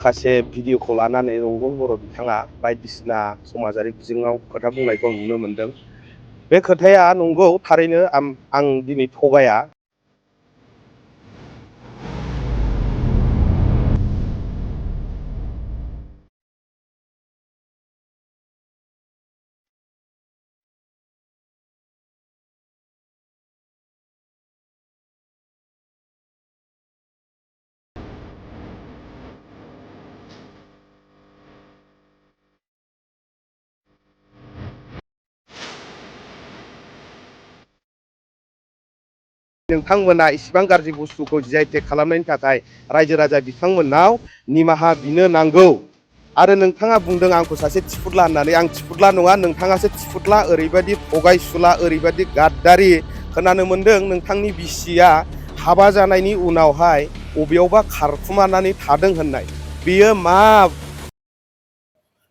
माखासे भिडिअखौ लानानै रंगल बर' बिथाङा बायदिसिना समाजारि बिजोङाव खोथा बुंनायखौ नुनो मोनदों। बे खोथाया नंगौ, थारैनो आं दिनै थगाया। नोंथांमोना इसिबां गाज्रि बुस्थुखौ जिआइटेक खालामनायनि थाखाय रायजो राजा बिथांमोननाव निमाहा बिनो नांगौ। आरो नोंथाङा बुंदों आंखौ सासे थिफुदला होननानै। आं थिफुदला नङा, नोंथाङासो थिफुदला, ओरैबायदि थगायसुला, ओरैबायदि गाद्दारि। खोनानो मोनदों नोंथांनि बिसिया हाबा जानायनि उनावहाय बबेयावबा खारखुमानानै थादों होननाय। बेयो मा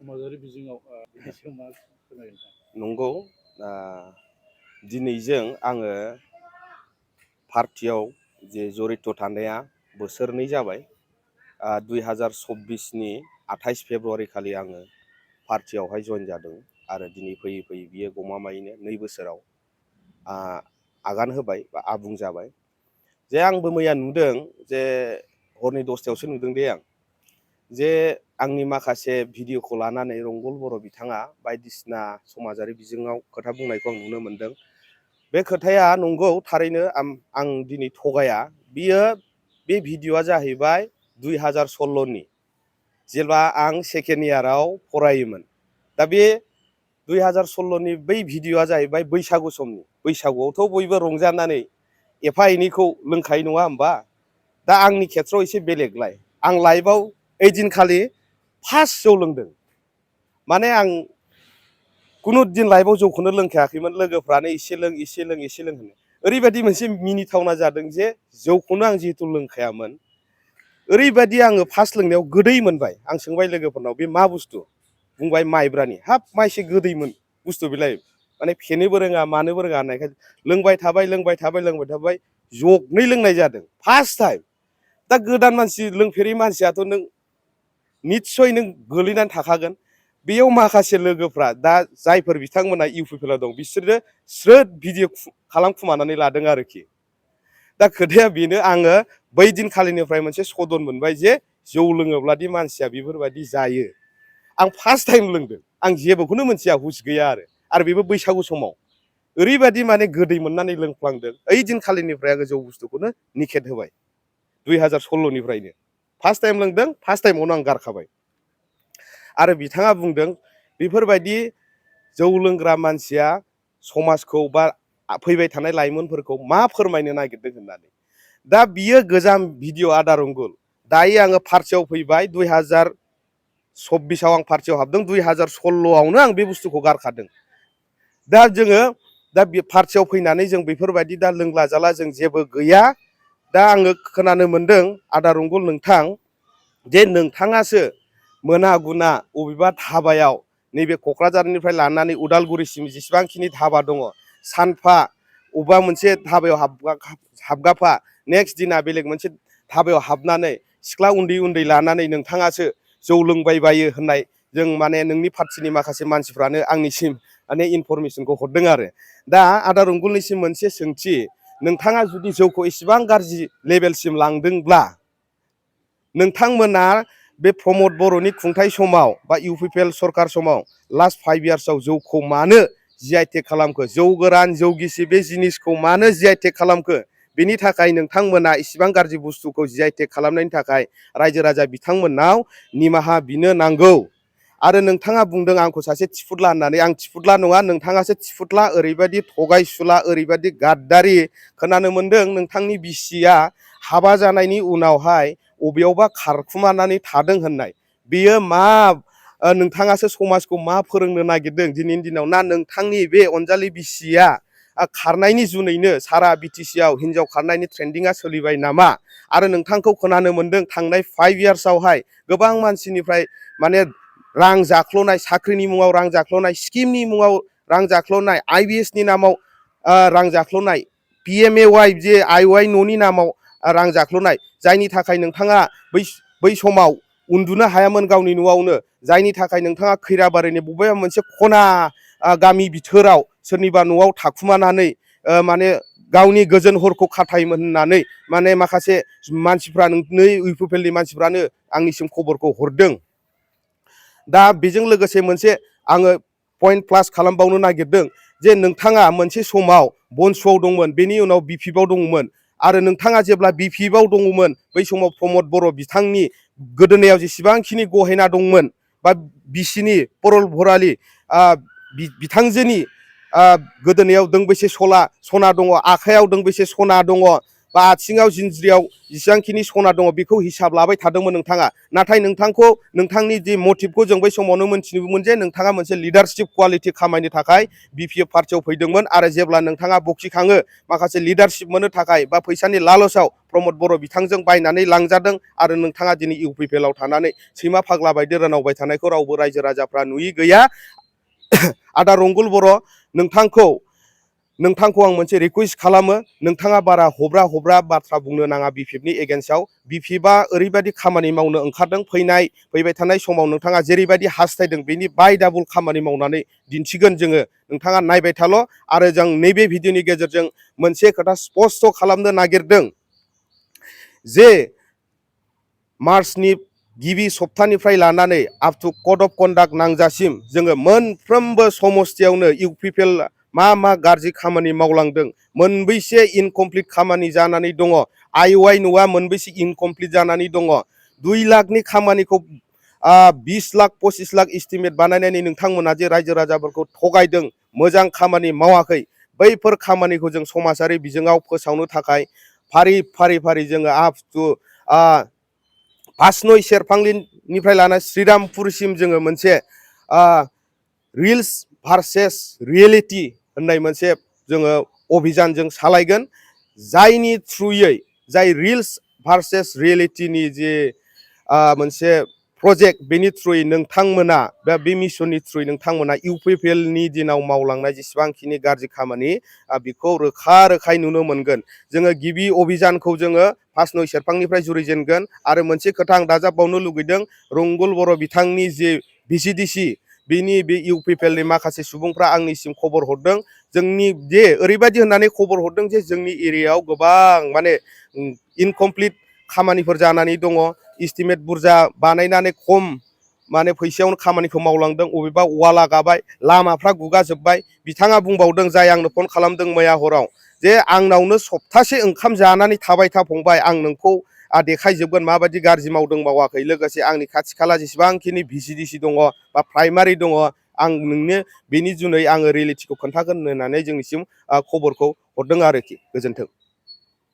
समाजारि बिजोङाव बिनि सायाव मा फोरमायगोन? नंगौ, दिनैजों आङो पार्टियाव जे जरित थानाया बोसोरनै जाबाय। 2024नि 28 फेब्रुवारि खालि आङो पार्टियावहाय जइन जादों आरो दिनै फैयै फैयै बियो गमामायैनो 2 बोसोराव आगान होबाय बा आबुं जाबाय। जे आंबो मैया नुदों, जे हरनि 10टायावसो नुदों दे आं, जे आंनि माखासे भिडिअखौ लानानै रंगल बर' बिथाङा बायदिसिना समाजारि बिजोङाव खोथा बुंनायखौ आं नुनो मोनदों। बे खोथाया नंगौ, थारैनो आं दिनै थगाया। बे भिडिअआ जाहैबाय 2016नि, जेब्ला आं सेकेन्ड इयाराव फरायोमोन। दा बे 2016नि बै भिडिअआ जाहैबाय बैसागु समनि। बैसागुआवथ' बयबो रंजानानै एफा एनैखौ लोंखायो नङा होमबा? दा आंनि खेथ्रआव एसे बेलेगलाय। आं लाइफआव ओइदिनखालि फार्स्ट जौ लोंदों। माने आं कुनु दिन लाइफआव जौखौनो लोंखायाखैमोन। लोगोफ्रानो एसे लों एसे लों एसे लों होनो। ओरैबायदि मोनसे मिनिथावना जादों जे जौखौनो आं जिहेतु लोंखायामोन, ओरैबायदि आङो फार्स्ट लोंनायाव गोदै मोनबाय। आं सोंबाय लोगोफोरनाव, बे मा बुस्थु? बुंबाय माइब्रानि। हाब, माइसे गोदैमोन बुस्थु बेलाय, माने फेनोबो रोङा मानोबो रोङा होननायखाय लोंबाय थाबाय, जगनै लोंनाय जादों फार्स्ट टाइम। दा गोदान मानसि, लोंफेरै मानसियाथ' नों निस्सय नों गोलैनानै थाखागोन। बेयाव माखासे लोगोफ्रा, दा जायफोर बिथांमोना इउपिपिएलआव दं, बिसोरो स्रोद भिडिअ खालामखुमानानै लादों आरोखि। दा खोथाया बेनो, आङो बै दिनखालिनिफ्राय मोनसे सदन मोनबाय जे जौ लोङोब्लादि मानसिया बेफोरबायदि जायो। आं फार्स्ट टाइम लोंदों, आं जेबोखौनो मोनथिया, हुस गैया आरो बेबो बैसागु समाव। ओरैबायदि माने गोदै मोननानै लोंफ्लांदों। ओइ दिनखालिनिफ्राय आङो जौ बुस्थुखौनो निखेट होबाय। 2016निफ्रायनो फार्स्ट टाइम लोंदों, फार्स्ट टाइमावनो आं गारखाबाय। आरो बिथाङा बुंदों बेफोरबायदि जौ लोंग्रा मानसिया समाजखौ बा फैबाय थानाय लाइमोनफोरखौ मा फोरमायनो नागिरदों होननानै। दा बियो गोजाम भिडिअ आदा रंगुल। दायो आङो पार्टियाव फैबाय, 2024आव आं पार्टियाव हाबदों, 2016आवनो आं बे बुस्थुखौ गारखादों। दा जोङो बे पार्टियाव फैनानै जों बेफोरबायदि दा लोंला जाला जों जेबो गैया। दा आङो खोनानो मोनदों आदा रंगुल नोंथां, जे नोंथाङासो मोना गुना बबेबा धाबायाव, नैबे क'क्राझारनिफ्राय लानानै उदालगुरिसिम जेसेबांखिनि धाबा दङ, सानफा अबेबा मोनसे धाबायाव हाबगाफा, नेक्स्ट दिना बेलेग मोनसे धाबायाव हाबनानै सिख्ला उन्दै उन्दै लानानै नोंथाङासो जौ लोंबायबायो होननाय जों माने नोंनि पार्टिनि माखासे मानसिफ्रानो आंनिसिम माने इनफरमेसनखौ हरदों आरो। दा आदा रंगुलनिसिम मोनसे सोंथि, नोंथाङा जुदि जौखौ इसिबां गाज्रि लेभेलसिम लांदोंब्ला, नोंथांमोना बे प्रमद बर'नि खुंथाइ समाव बा इउपिपिएल सरकार समाव लास्ट 5 इयार्सआव जौखौ मानो जिआइटेक खालामखो? जौ गोरान, जौ गिसि बे जिनिसखौ मानो जिआइटेक खालामखो? बेनि थाखाय नोंथांमोना इसिबां गाज्रि बुस्थुखौ जिआइटेक खालामनायनि थाखाय रायजो राजा बिथांमोननाव निमाहा बिनो नांगौ। आरो नोंथाङा बुंदों आंखौ सासे थिफुदला होननानै। आं थिफुदला नङा, नोंथाङासो थिफुदला, ओरैबायदि थगायसुला, ओरैबायदि गाद्दारि। खोनानो मोनदों नोंथांनि बिसिया हाबा जानायनि उनावहाय बबेयावबा खारखुमानानै थादों होननाय। बेयो मा? नोंथाङासो समाजखौ मा फोरोंनो नागिरदों दिनैनि दिनाव? ना नोंथांनि बे अनजालि बिसिया खारनायनि जुनैनो सारा बिटिसिआव हिनजाव खारनायनि ट्रेन्डिंआ सोलिबाय नामा? आरो नोंथांखौ खोनानो मोनदों थांनाय 5 इयार्सआवहाय गोबां मानसिनिफ्राय माने रां जाख्ल'नाय, साख्रिनि मुङाव रां जाख्ल'नाय, स्किमनि मुङाव रां जाख्ल'नाय, IBSनि नामाव रां जाख्ल'नाय, PMAY जे IY न'नि नामाव रां जाख्ल'नाय, जायनि थाखाय नोंथाङा बै समाव उन्दुनो हायामोन गावनि न'आवनो, जायनि थाखाय नोंथाङा खैराबारिनि बबेबा मोनसे खना गामि बिथोराव सोरनिबा न'आव थाखुमानानै माने गावनि गोजोन हरखौ खाथायोमोन होननानै माने माखासे मानसिफ्रा नै इउपिपिएलनि मानसिफ्रानो आंनिसिम खबरखौ हरदों। दा बेजों लोगोसे मोनसे आङो पइन्ट प्लास खालामबावनो नागिरदों जे नोंथाङा मोनसे समाव बनसुआव दंमोन, बेनि उनाव बिपिएफआव दंमोन, आरो नोंथाङा जेब्ला बिपिएफआव दङमोन बै समाव प्रमद बर' बिथांनि गोदोनायाव जेसेबांखिनि गहेना दंमोन बा बिसिनि परल भरालि बिथांजोनि गोदोनायाव दोंबेसे सना दङ, आखाइयाव दोंबेसे सना दङ, बा आथिङाव जिन्ज्रियाव जेसेबांखिनि सना दङ बेखौ हिसाब लाबाय थादोंमोन नोंथाङा। नाथाय नोंथांखौ नोंथांनि जि मटिभखौ जों बै समावनो मोनथिनोमोन जे नोंथाङा मोनसे लिडारशिप क्वालिटि खामायनो थाखाय बिपिएफ पार्टियाव फैदोंमोन। आरो जेब्ला नोंथाङा बखिखाङो माखासे लिडारशिप मोननो थाखाय बा फैसानि लालसाव प्रमद बर' बिथांजों बायनानै लांजादों, आरो नोंथाङा दिनै इउपिपिएलआव थानानै सैमा फाग्ला बायदि रानावबाय थानायखौ रावबो रायजो राजाफ्रा नुयि गैया। आदा रंगुल बर', नोंथांखौ आं मोनसे रिकुवेस्ट खालामो, नोंथाङा बारा हब्रा बाथ्रा बुंनो नाङा बिपिएफनि एगेन्स्टआव। बिपिएफआ ओरैबायदि खामानि मावनो ओंखारदों, फैबाय थानाय समाव नोंथाङा जेरैबायदि हास्थायदों बेनि बाय डाबल खामानि मावनानै दिन्थिगोन जोङो, नोंथाङा नायबाय थाल'। आरो जों नैबे भिडिअनि गेजेरजों मोनसे खोथा स्पष्ट खालामनो नागिरदों जे मार्चनि गिबि सप्तानिफ्राय लानानै up to code of conduct नांजासिम जोङो मोनफ्रोमबो समस्थियावनो इउपिपिएल मा गाज्रि खामानि मावलांदों, मोनबैसे इनकमप्लिट खामानि जानानै दङ, आइअआइ न'आ मोनबैसे इनकमप्लिट जानानै दङ, 2 लाखनि खामानिखौ 20 लाख 25 लाख इस्टिमेट बानायनानै नोंथांमोना जे रायजो राजाफोरखौ थगायदों, मोजां खामानि मावाखै, बैफोर खामानिखौ जों समाजारि बिजोङाव फोसावनो थाखाय फारि जोङो आप टु पासनय सेरफांलिनिफ्राय लाना श्रीरामपुरसिम जोङो मोनसे रिल्स भार्सेस रियेलिटि होननाय मोनसे जोङो अभियान जों सालायगोन, जायनि थ्रुयै जाय रिल्स भार्सेस रियेलिटिनि जे मोनसे प्रजेक्ट, बेनि थ्रुयै नोंथांमोना बे मिशननि थ्रुयै नोंथांमोना इउपिपिएलनि दिनाव मावलांनाय जेसेबांखिनि गाज्रि खामानि बेखौ रोखायै नुनो मोनगोन। जोङो गिबि अभियानखौ जोङो 5 सेरफांनिफ्राय जुरिजेनगोन। आरो मोनसे खोथा आं दाजाबबावनो लुगैदों, रंगुल बर' बिथांनि जे भिसिडिसि, बिनि बे इउपिपिएलनि माखासे सुबुंफ्रा आंनिसिम खबर हरदों, जोंनि जे ओरैबायदि होननानै खबर हरदों जे जोंनि एरियायाव गोबां माने इनकमप्लिट खामानिफोर जानानै दङ, इस्टिमेट बुरजा बानायनानै खम माने फैसायावनो खामानिखौ मावलांदों, अबेबा वाला गाबाय, लामाफ्रा गुगाजोब्बाय। बिथाङा बुंबावदों, जाय आंनो फन खालामदों मैया हराव, जे आंनावनो सप्तासे ओंखाम जानानै थाबाय था फंबाय, आं नोंखौ देखायजोबगोन माबायदि गाज्रि मावदों मावाखै। लोगोसे आंनि खाथि खाला जेसेबांखिनि भिसिडिसि दङ बा प्राइमारि दङ, आं नोंनो बेनि जुनै आङो रियेलिटिखौ खोन्थागोन होननानै जोंनिसिम खबरखौ हरदों आरोखि। गोजोन्थों।